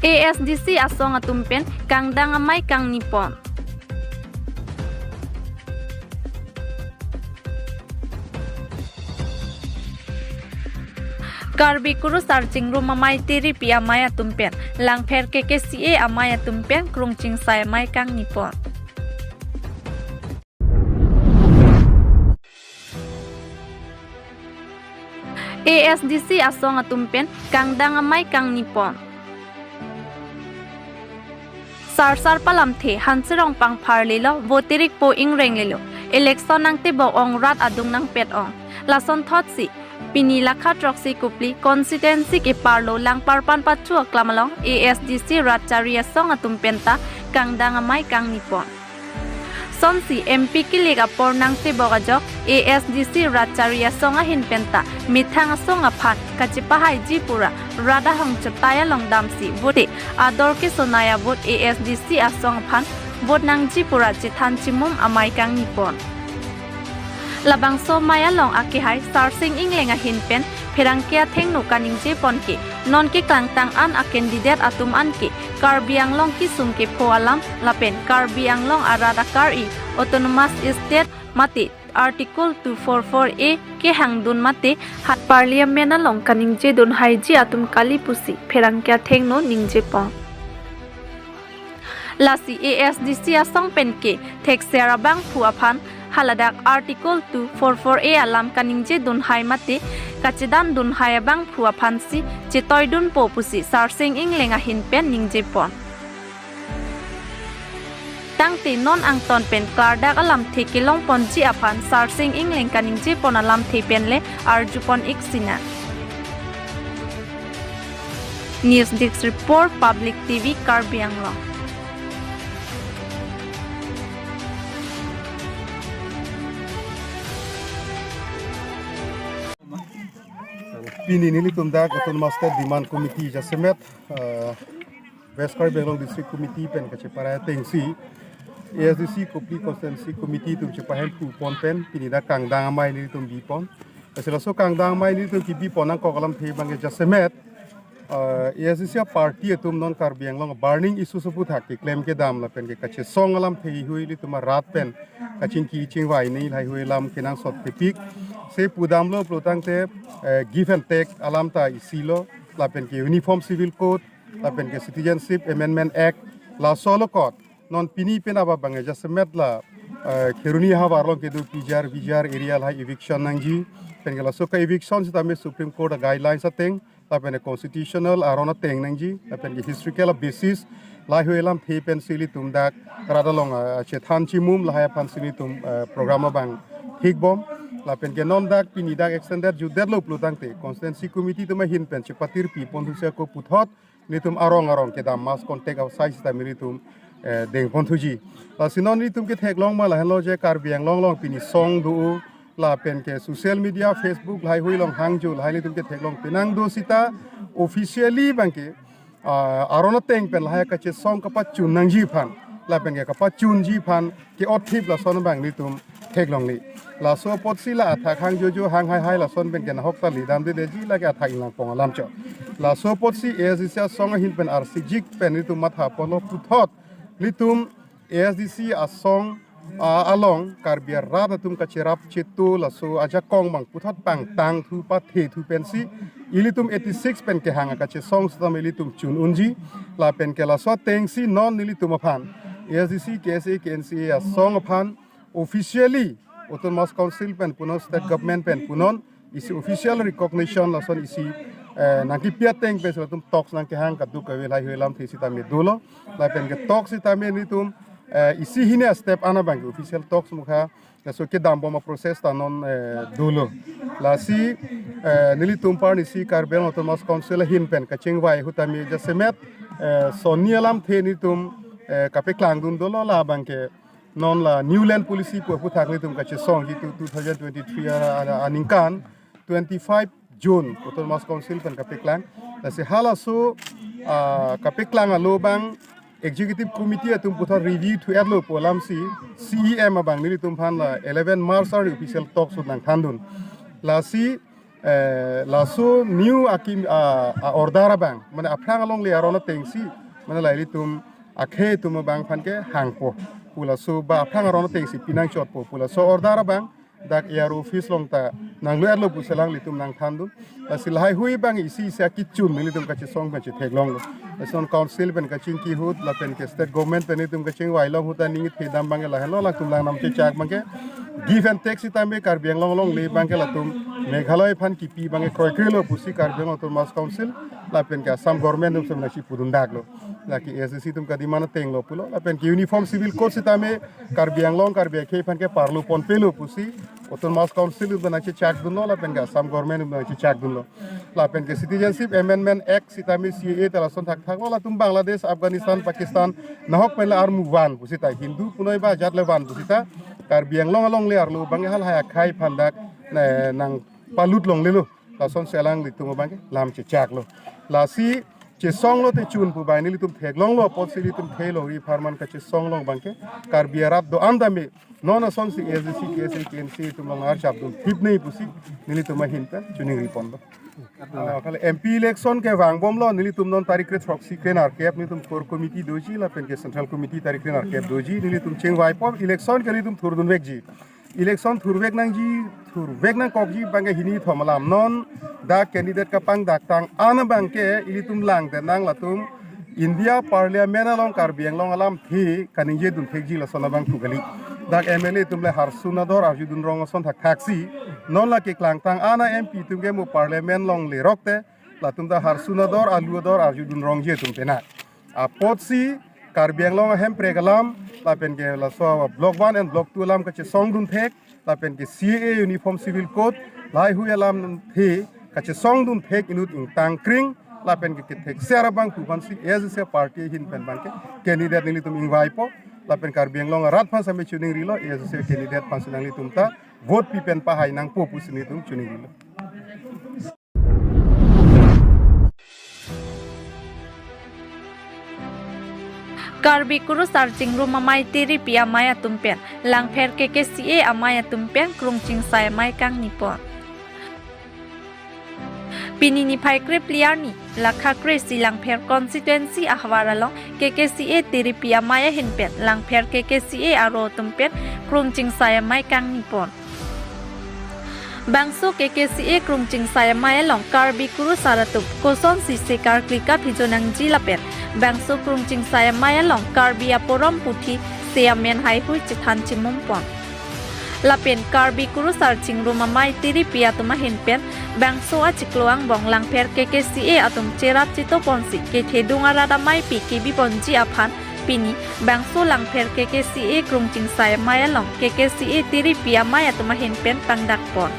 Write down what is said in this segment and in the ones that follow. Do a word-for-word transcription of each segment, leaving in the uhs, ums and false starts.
A S D C asong atum pen kangdang amei kangni pon. Karbi kurusar chingrum amei, T D P amei atum pen, Langpher K K C A amei atum pen krung chingsai amei kangni pon. A S D C asong atum pen kangdang amei kangni pon. Sarsar palamthe Hanserong pangpharlelo, vote rik po ingrenglelo, election nangtebok ong, rat adung nangpet ong. Lason thotsi pini lakha throksi Kopili constituency keparlo Langparpan Pachu aklam along A S D C rat chari asong atum penta kangdang amei kangni pon. Sonsi M P kilik apor nangtebok ajok A S D C rat chari asong ahin penta methang asong aphan kachepahaiji pura rat ahong chetai along damsi vote ador kesonai a-vote A S D C asong aphan vote nangji pura chethan chimum amei kangni pon. Labangso amei along akehai Sarsing Engleng ahin pen pherangke athengno kaningje pon ke, non keklangtang an a-candidate atum an ke Karbi Anglong kesung kepho alam lapen Karbi Anglong arat akari, Autonomous State mate Article two four four A kehangdun mate ha Parliament along kaningje dunhaiji atum kali pusi pherangke athengno ningje pon. Lasi A S D C asong pen ke thekser abangphu aphan haladak Article two four four A alam kaningje dunhai mate kachedan dunhai abangphu aphansi chetoi dunpo pusi Sarsing Engleng ahin pen ningje pon. Tangte non angton pen klardak alamthe kelong ponji aphan Sarsing Engleng kaningje pon alamthe pen le arju pon ik sinang. News Desk Report, Public T V, Karbi Anglong. Pini nelitum dak Autonomous State Demand Committee jasemet, eh, West Karbi Anglong District Committee pen kacheparai atengsi A S D C Kopili Constituency Committee atum chepahemphu pon pen pini dak kangdang amei nelitum bi pon. Lasi laso kangdang amei nelitum kebi pon nangkok alamthe abang ke jasemet, eh, A S D C a-party atum non Karbi Anglong burning issues aphuthak keklem kedam lapen ke kachesong alamthe heihui, ilitum arat pen kachingki chingvai ni laheihui alam kenangsot kepik. Se pudamlo pulotangte, eh, give and take alam ta isilo, lapen ke Uniform Civil Code, lapen ke Citizenship Amendment Act, laso along kot non pini pen aba abang ke jasemet la, eh, Kheroni havar along kedo P G R, V G R area lahai eviction nangji, pen ke laso ka-eviction sitame Supreme Court a-guidelines ateng, lapen ke constitutional aron ateng nangji, lapen ke historical basis, laheihui alamthe pensi ilitum dak rat along, eh, chethan chimum lahai aphansi ilitum, eh, program abang thik bom, lapen ke non dak pini dak extended jutdetlo pulotangte Constituency Committee atum ahin pen chepatirpi ponthusi ako puthot nelitum arong arong kedam mass contact asai sitame nelitum, eh, deng ponthuji. Lasi non nelitum ketheklong ma lahenlo je Karbi Anglong along pini song do lapen ke social media, Facebook laheihui along hangjo lahai nelitum ketheklong penang do sita officially abang ke, ah, aron ateng pen lahai kachesong kapachun nangji aphan lapen ke kapachunji aphan ke-otthip lason abang nelitum theklongle. Laso apotsi la athak hangjojo hang haihai lason pen ke nahok ta ledamdedetji, lake athak inglangpong alam chot. Laso apotsi A S D C asong ahin pen arsikjik pen nelitum matha ponlo puthot nelitum A S D C asong, ah, along Karbi arat atum kacherap cheto laso ajakong abang puthot pangtangthu pathethu pensi ilitum eighty-six pen kehang akachesong sitame ilitum chun unji, lapen ke laso atengsi non nelitum aphan A S D C, K S A, K N C A asong aphan officially Autonomous Council pen punon, State Government pen punon, isi official recognition lason isi, eh, nangkepi ateng pensi latum talks nangkehang kadokave laheihui alamthe sitame dolo, lapen ke talks sitame nelitum, eh, isi hini step an abang ke official talks mukha, laso kedam bom a-process ta non, eh, dolo. Lasi, eh, nelitum aphan isi Karbi Anglong Autonomous Council ahin pen kachingvai ahut tame jasemet, eh, sonni alamthe nelitum, eh, kapeklang dun dolo, labang ke non la New Land Policy pu aphuthak nelitum kachesongji tu two thousand twenty-three a, a, aningkan twenty-five June Autonomous Council pen kapeklang. Lasi halaso, ah, kapeklang alo abang Executive Committee atum puthot review thu-etlo pu alamsi C E M abang nelitum aphan la eleven March arni official talks ahut nangthandun. Lasi eh, laso new akim, ah, a-order abang, mane aphrang alongle aron atengsi, mane la ilitum akhei atum abang aphan ke hangpo pu laso ba aphrang aron atengsi pinangchotpo pu laso order abang dak A R O office along ta nanglo-etlo pusi alanglitum nangthandun. Lasi lahaihui abang isi isi akechun nelitum kachesong pen chetheklonglo. Lason council pen kachingki ahut lapen ke state government pen nelitum kachingvai long ahut aning ithedam abang ke lahenlo, latum lang nam chechak abang ke give and take sitame Karbi Anglong alongle abang ke latum Meghalaya aphan kipi abang ke kroikrelo pusi Karbi Anglong Autonomous Council lapen ke Assam government atum si nangchipudundaklo. Lake A S D C atum kademand atenglo pulo, lapen ke Uniform Civil Code sitame Karbi Anglong Karbi akhei aphan ke parlo ponpelo pusi Autonomous Council atum nangchechakdunlo, lapen ke Assam government atum nangchechakdunlo. Lapen ke Citizenship Amendment Act sitame C A A ta lason thakthaklo, latum Bangladesh, Afghanistan, Pakistan, nahok pen le armu van pusita, Hindu punoi ba ajat le van pusita, Karbi Anglong alongle arlo abang ke halahai akhei aphan dak, eh, nangpalut longlelo. Lasonsi alanglitum abang ke lam chechaklo. Lasi chesonglote chun pu abang nelitum theklonglo apotsi nelitum theklongri apharman kachesong along abang ke Karbi arat do-an tame non asonsi A S D C, K S A, K N C atum along archapdun thipnei pusi nelitum ahin pen choningri ponlo. Ah, kali M P election ke vangbomlo, nelitum non tarik kre throksi kre nerkep nelitum core committee doji lapen ke central committee tarik kre nerkep doji, nelitum chingvaipo, election ke nelitum thurdunvekji. Election thurvek nangji, thurvek nangkokji abang ke hini thom alam. Non dak candidate kapangdaktang an abang ke ilitum langdetnang, latum India Parliament along Karbi Anglong alamthe kaningjedun thekji lason abang pu kali. Dak M L A atum le harsun ador arjudun rong ason thakthaksi. Non la keklangtang an a-M P atum ke mo Parliament along lerokte latum ta harsun ador, alu ador arjudun rongji atum pena. Apotsi Karbi Anglong ahemprek alam lapen ke laso Block one and Block two alam kachesongdun thek, lapen ke C A A, Uniform Civil Code, lahaihui alamthe kachesongdun thek inut ingtangkring, lapen ke kethekser abang pu aphansi A S D C party ahin pen abang ke candidate nelitum ingvaipo, lapen Karbi Anglong arat aphan sitame choningrilo, A S D C candidate aphansi nanglitum ta vote pi pen pahai nangpo pusi nelitum choningrilo. Karbi Kurusar Chingrum Amei Tiripi Amei atum pen Langpher K K C A amei atum pen Krung Chingsai Amei kangni pon. Pini niphai krephli arni, Lakha Kresi Langpher Constituency ahavar along K K C A Tiripi Amei ahin pen Langpher K K C A aro atum pen Krung Chingsai Amei kangni pon. Bangso K K C A Krung Chingsai Amei along Karbi Kurusar atum kosonsi se karkli kaphijo nangji lapen bangso Krung Chingsai Amei along Karbi aporom puthi se amen haihui chethan chimum pon. Lapen Karbi Kurusar Chingrum Amei Tiripi atum ahin pen bangso achiklo angbong Langpher K K C A atum cherap chito ponsi kethedung arat ameipi kebi ponji aphan pini bangso Langpher K K C A Krung Chingsai Amei along K K C A Tiripi Amei atum ahin pen pangdak pon.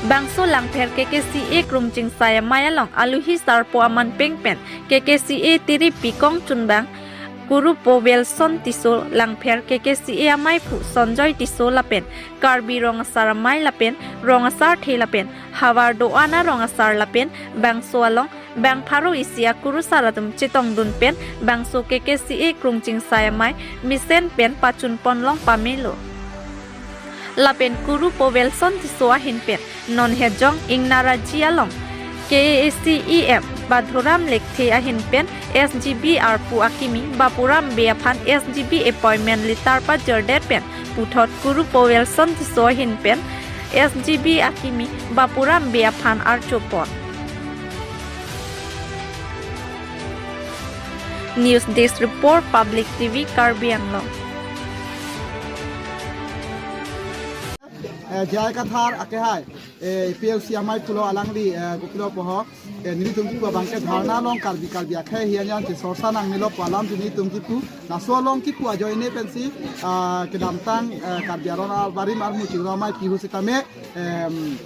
Bangso Langpher K K C A Krung Chingsai Amei along aluhi sarpo aman peng pen K K C A Tiripi kongchunbang Kurupo Wilson Tisso, Langpher K K C A ameiphu Sonjoy Tisso lapen Karbi Rong Asar Amei lapen Rong Asarthe lapen havar do-an arong asar lapen bangso along bang pharo isi akurusar atum chetongdun pen bangso K K C A Krung Chingsai Amei mesen pen pachun ponlong pamelo. Lapen Kurupo Wilson Tisso ahin pen non Hejong Ingnaraji along K A A C E M Badhuram Lekthe ahin pen S G B arpu akimi Bapuram Bey aphan S G B appointment letter pajirdet pen puthot Kurupo Wilson Tisso ahin pen S G B akimi Bapuram Bey aphan archo pon. News Desk Report, Public T V, Karbi Anglong. Eh, J I Kathar akehai, eh, P L C amei pulo alangli, eh, kopilo puho, eh, nelitum kipu abang ke dharna along Karbi, Karbi akhei ahin an chesorsa nangnelo pu alam si nelitum kipu, laso along kipu ajoine pensi, ah, kedamtang, eh, Karbi aron abarim armu chingrum amei pihu sitame, em,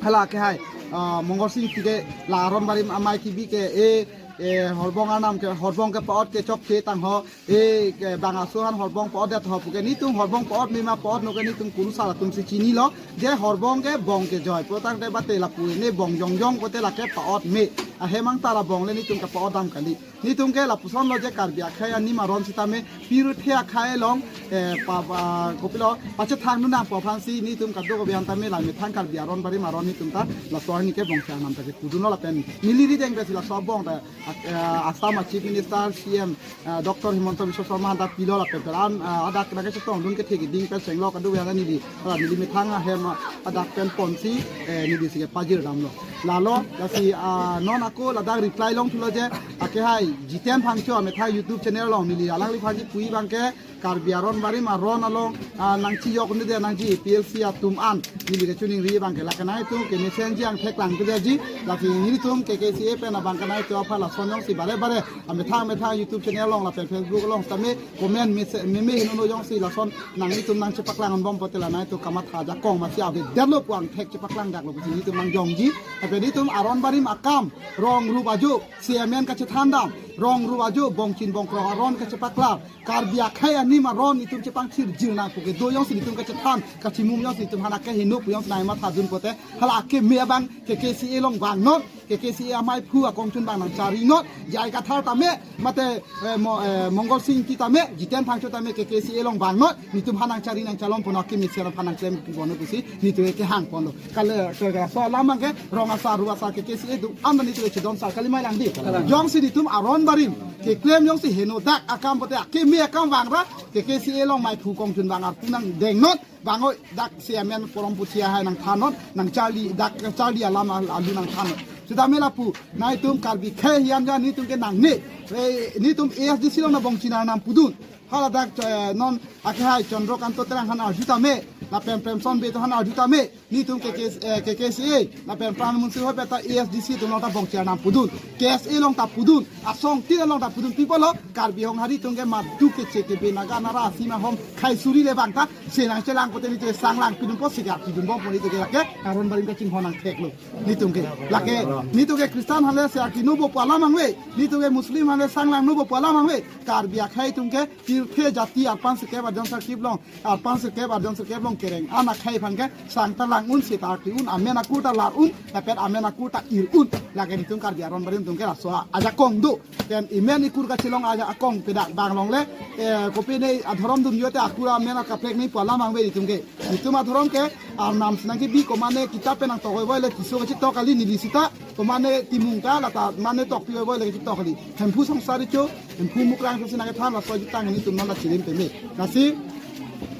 hala akehai, ah, Mongol Sing Ingti ke la aron barim amei kibi ke, eh, eh, horbong arnam ke, horbong ke pa-ot ke chokche tangho, eh, ke bang aso aphan horbong pa-otdet ho puke nelitum horbong pa-ot me ma pa-ot no ke nelitum kurusar atum si chinilo, je horbong ke bong kejoi, pulotangte bate lapu ne bong jongjong pote lake pa-ot me. Ahem angtar abong le nitum kapa-odam kali. Nitum ke lapuson lo je Karbi akhei anim aron sitame pirthe akhei along, eh, pa, pa, kopilo, pachethang nunang pu aphansi nitum kadokave an tame la methang Karbi aron barim aron nitum ta laso arni ke Bongchar Arnam ta kepudunlo lapen neli rideng pensi laso abong ta, eh, Assam a Chief Minister C M, eh, Doctor Himanta Biswa Sarma han ta pilo lapen pen an, eh, adak nangkachetongdun kethe keding pen senglo kadokave an neli, eh, neli methang ahem, eh, adak pen ponsi, eh, neli si kepajir damlo. Lalo, lasi, ah, non ako ladak reply longthulo je, akehai Jiten Phangcho amethang YouTube channel along neli alangliphan kipu abang ke, Karbi aron barim aron along, ah, nangchijok nede nangji A P H L C atum an neli kachiningri abang ke lake nangtum kemesen ji angthek lang kejaji, lake nelitum K K C A pen abang ke nangtum aphan lason jongsi bare bare amethang methang YouTube channel along lapen Facebook along sitame comment mese-, meme henono jongsi lason nangtum nangchepaklang anbom pote la nangtum kamatha ajakong masi avedetlo pu angthek chepaklangdaklo pusi nelitum nangjongji. Tapi nelitum aron barim akam, rong rup ajo, chairman kachethan dam, rong rup ajo, bongchin bongkrok aron kachepaklar, Karbi akhei anim aron itum chepangthir jir nang pu kedo jongsi itum kachethan, kachimum jongsi itum han akeheno pu jongsi nangmathadun pote, hala akeme abang K K C A along vangnot, K K C A amaiphu akongchun abang nangcharinnot, J I Kathar tame, mate, eh, Mo-, eh, Mongol Sing Ingti tame, Jiten Phangcho tame, K K C A along vangnot, nitum han nangchari nangchalom ponlo akeme sera phan nangklem ponlo pusi, nitum kehang ponlo. Kale, ke, ke, laso alam abang ke, rong asar, rup asar, K K C A do, anda nitum chedon sar kali mai lang di. Kalang. Jongsi nitum aron barim keklem jongsi henodak akam pote akeme akam vangra, K K C A along maiphu kongchun abang arpu nangdengnot, bang oi dak chairman forum puchia hai nangthanot, nangcharli dak charli alam al-, alu nangthanot. Sitame lapu, nangtum Karbi khei hian ja nitum ke nangne, eh, nitum A S D C along na Bongchar Arnam pudun. Hala dak, eh, non akehai Chandra Kanto Terang han arju tame, lapen Premson Bey atum han arju tame, nitum K K, eh, K K C A, lapen Pran Munsi ho beta A S D C atum along ta Bongchar Arnam pudun, K S A along ta pudun, asong tin along ta pudun, people lo, Karbi Honghari atum ke madu keche kebe naga nara asima hom khai suri le bang ta, senang chelang pote nitum sang lang pidunpo, sigar pidunbompo nitum ke lake, aron barim kachinghon angtheklo. Nitum ke, lake, nitum ke Christian hale sigar pinubo pu alam angve, nitum ke Muslim hale sang langnubo pu alam angve, Karbi akhei atum ke, pirthe jati arpan sirkep arjon sirkep along, arpan sirkep arjon sirkep along kereng an akhei aphan ke sang ta lang un, seta arti un, amen akur ta lar un, lapen amen akur ta ir un. Lake nitum Karbi aron barim atum ke laso ajakong do. Pen imen ikur kachelong ajakong pedak bang longle, eh, kopine adhorom dun yote akur amen akaprek ni pu alam angve nitum ke. Nitum adhorom ke arnam si nangkebi, komane kitap pen nangtok voi le Tisso kachetok kali neli sita, komane Timung ta lata mane tokpi voi le kachetok kali. Hemphu Songsar Recho, Hemphu Mukrang si nangkethan laso ajutang nitum non la chirim peme. Lasi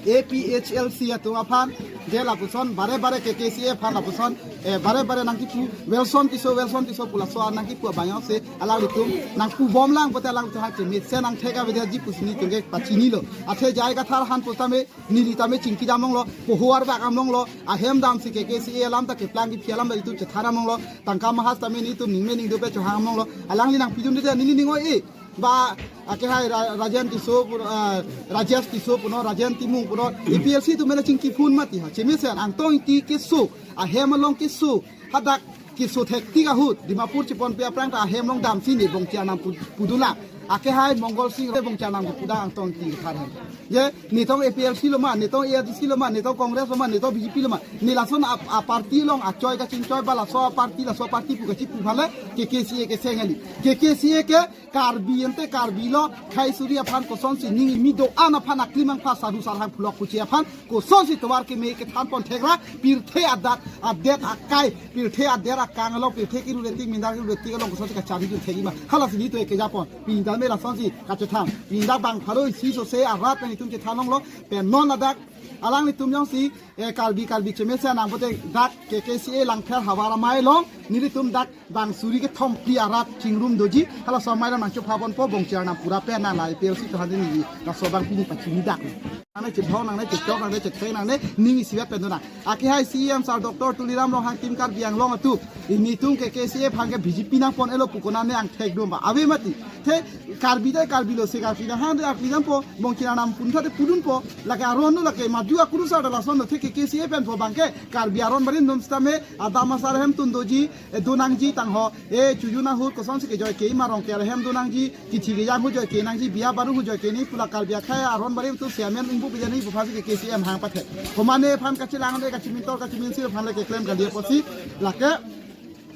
A P H L C atum aphan, je lapuson, bare bare K K C A aphan lapuson, eh, bare bare nangkipu, Wilson Tisso, Wilson Tisso pu laso nangkipu abang jongsi, alanglitum nangpubom lang pote alanglitum ha chemesen angthek aveji pusi nitum ke pachinilo. Athe J I Kathar han pu tame, neli tame chingki dam longlo, poho arbak dam longlo, ahem damsi K K C A alam ta keplang kephi alam ta itum chethan dam longlo, tangka mahas tame nitum ningme ningdope chohang dam longlo, alangli nangpidunde neli ning oi-e, ba, akehai Ra-, Rajen Tisso pu, ah, Rajesh Tisso punon, Rajen Timung punon, A P H L C atum mena chingki phun mati ha, chemesen Angtong Ingti keso, ahem along keso, hadak keso thektik ahut, Dimapur cheponpe aphrang ta ahem along damsi ne Bongchar Arnam pu-, pudun lang. Akehai Mongol Sing Ingti Bongchar Arnam pudun Angtong Ingti Kathar ahem. Je, nitum A P H L C lo ma, nitum A S D C lo ma, nitum Congress lo ma, nitum B J P lo ma. Ne lason a, a party along achoi kachingchoi ba laso a party, laso a party pu kachipu aphan le, K K C A ke seng kali. K K C A ke Karbi ante Karbi lo, khai suri aphan kosonsi ning imi do-an aphan aklimang pha saru sarhang pulok puche aphan, kosonsi tovar keme kethan pon thekra, pirthe adat, adet akai, pirthe adet akang along, pirthe kiru retik, mindar kiru retik along kosonsi kachari dun thekji ma. Halasi nitum ke japon, pinda me lasonsi kachethan, pinda bang pharo isi sose arat pen itum chethan longlo, pen non ladak, alanglitum jongsi, eh, Karbi, Karbi chemesen nang pote dak K K C A Langpher havar amei along, nelitum dak bang suri kethom phli arat chingrum doji, halaso amei along nangchopha ponpo, Bongchar Arnam pura pen nang la A P H L C atum aphan neli laso abang pini pachini dak. Nangne chethong, nangne chechok, nangne chetheng, nangne ning isivet pen do nang. Akehai C E M sir Doctor Tuliram Ronghang, Team Karbi Anglong atum, ilitum K K C A aphan ke B J P nangpon-elo pu konane angthek dum ba. Ave mati. The Karbi dei Karbi lo, se Karbi dei han dei Karbi dampo, Bongchar Arnam pun tha dei pudunpo, lake aron lo, lake madu akurusar dei lason lo, the K K C A pen po abang ke, Karbi aron barim dum sitame, adam asar ahem tun doji, eh, do nangji tangho, eh, chojun ahut kosonsi kejoi ke, marong ke ahem do nangji, kithi kejang ahut joi ke nangji, biya baru ahut joi ke nangji pu la Karbi akhei aron barim atum chairman ingbu pejani pu aphansi K K C A hang pathe. Komane aphan kachelang dei kachimintor kachiminsi aphan le keklem kali apotsi, lake,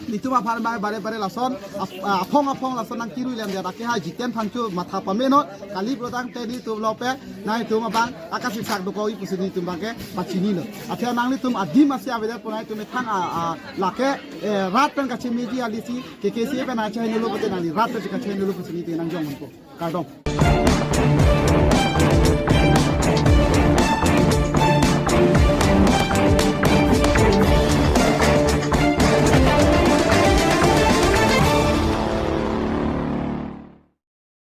Netum aphan bai bare bare lason ap- aphong aphong lason nangkiru lem dia, lake ha Jiten Phangcho matha pamenon, kali brodang te netum lope nangtum abang akasiksak dokok-i pusi netum abangke pachinilo. Athe nanglitum adim asi avedet pon nangtum methang a, a, lake, eh, rat pen kachemeji alisi K K C A pen nangchehai nolo pute nangli rat pen kachemeji nolo pusi netum nangjong unpo. Kardom.